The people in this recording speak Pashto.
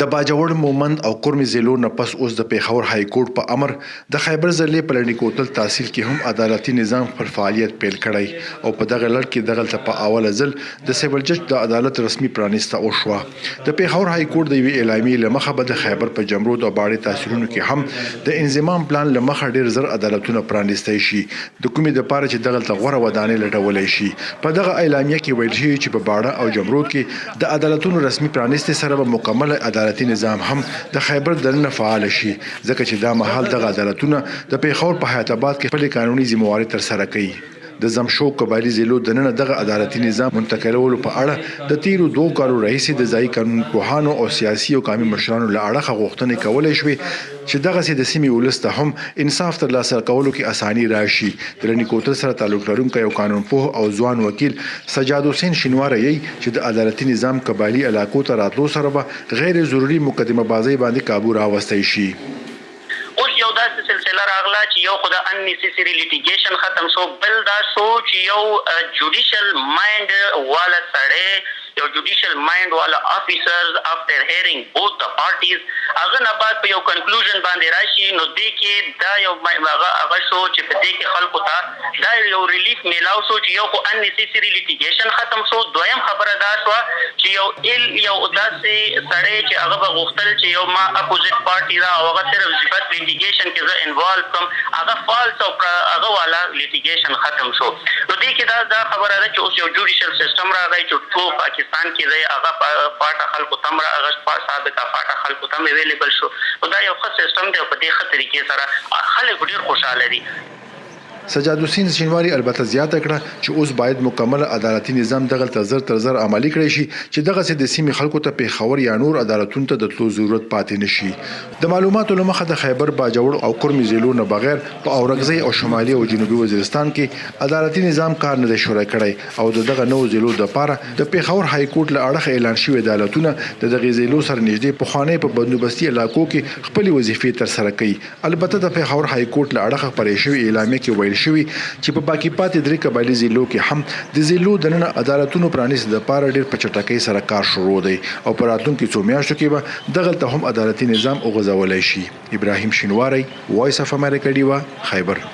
د باجوړ، مومند او کورمې ضلعو نه پس اوس د پېښور هايي کورټ په امر د خيبر ضلعې په لنډي کوتل تحصيل کې هم عدالتي نظام خپل فعاليت پېل کړی او په دغه لړ کې دغلته په اوله ځل د سول جج د عدالت رسمي پرانيسته وشوه. د پېښور هايي کورټ د یوې اعلامیې له مخه به د خیبر په جمرود او باړې تحصیلونو کې هم د انضمام پلان له مخه ډېر زر عدالتونه پرانیستی شي د کومې دپاره چې دغلته غوره ودانۍ لټولی شي. په دغه اعلامیه کې ویل شوي چې په باړه او جمرود کې د عدالتونو رسمي پرانیستې سره به مکمل عدالتي نظام هم د خیبر دننه فعال شي ځکه چې دا مهال دغه عدالتونه د پېښور په حیات اباد کې خپلې قانوني ذمه وارۍ ترسره کوي. د ضم شوو قبایلي ضلعو دننه دغه عدالتي نظام منتقلولو په اړه د تېرو دوو کالو راهیسې د ځايي قانون پوهانو او سیاسي او قامي مشرانو له اړخه غوښتنې کولی شوې چې دغسې د سیمې ولس ته هم انصاف ترلاسه کولو کې اساني راشي. د لنډي کوتل سره تعلق لرونکی یو قانون پوه او ځوان وکیل سجاد حسین شینواری یی چې د عدالتي نظام قبایلي علاقو ته راتلو سره به غیر ضروري مقدمه بازۍ باندې قابو راوستی شي. اوس یو داسې سلسله راغله چې یو خو د اننیسیسري لیټیګیشن ختم شو، بل دا شو چې یو جوډیشل ماینډ والا سړی، یو جوډیشل ماینډ والا افیسرز افټر هیرینګ بوت د پارټیز هغه نه بعد په یو کنکلوژن باندې راشي. نو دې کې دا یو هغه هغه شو چې په دې کې خلکو ته دا یو ریلیف میلاو شو چې یو خو اننیسیسري لیټیګیشن ختم شو، دویم خبره دا شوه چې یو ال یو داسې سړی چې هغه به غوښتل چې یو ما اپوزیټ پارټي ده او هغه صرف بس لیټیګیشن کې زه انوالو کړم، هغه فالس او هغه والا لیټیګیشن ختم شو. نو دې کې دا دا خبره ده چې اوس یو جوډیشل سیستم راغی چې ټول پاکستان کې دی، هغه فاټا خلکو ته هم هغه سابقه فاټا خلکو ته هم اویلیبل شو. نو دا یو ښه سیستم دی او په دې ښه طریقې سره خلک ډیر خوشحاله دي. سجاد حسین شینواري البته زیاته کړه چې اوس باید مکمل عدالتي نظام دغلته زر تر زر عملي کړی شي چې دغسې د سیمې خلکو ته پېښور یا نور عدالتونو ته د تلو ضرورت پاتې نه شي. د معلوماتو له مخه د خیبر، باجوړ او کورمې ضلعو نه بغیر په اورکزۍ او شمالي او جنوبي وزیرستان کې عدالتي نظام کار نه دی شروع کړی او د دغه نوو ضلعو دپاره د پېښور های کورټ له اړخه اعلان شوي عدالتونه د دغې ضلعو سره نږدې پخوانۍ په بندوبستي علاقو کې خپلې وظیفې ترسره کوي. البته د پېښور های کورټ له اړخه خپرې شوې اعلامیه کې ویل شوي چې په باقي پاتې درې قبایلي ضلعو کې هم د ضلعو دننه عدالتونو پرانیستې دپاره ډېر په چټکۍ سره کار شروع دی او په راتلونکي څو میاشتو کې به دغلته هم عدالتي نظام وغځولی شي. ابراهیم شینواری، وایس اف امریکا ډیوه، خیبر.